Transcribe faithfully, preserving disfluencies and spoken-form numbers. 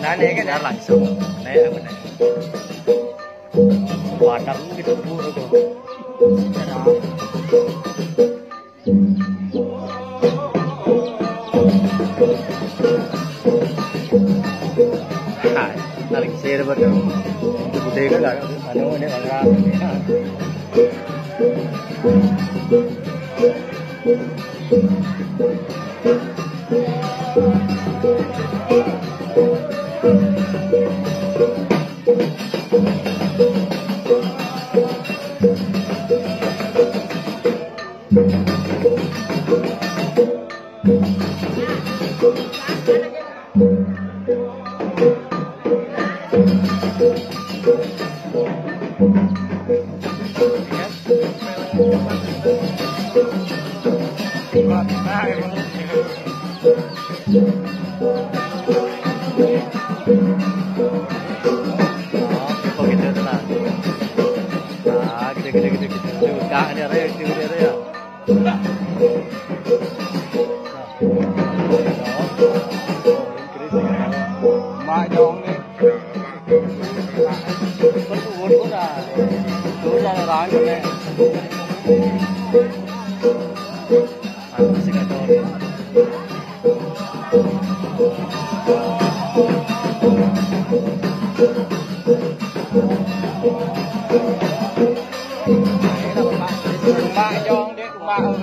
Sana kan langsung. Nah, ya benar. Wadah gitu buru tuh. Nah, paling sir betul. Itu budaya kan nggak ada, ini orang. Oh, gitu, tenang. Ah, gede, gede, gede, gede. Udah, ini area, ini area. Mak Jong nih. Perlu, perlu dah. Tuh, dah, dah, dah, nih. Aku sih nggak tahu. Mak Jong dek, mak.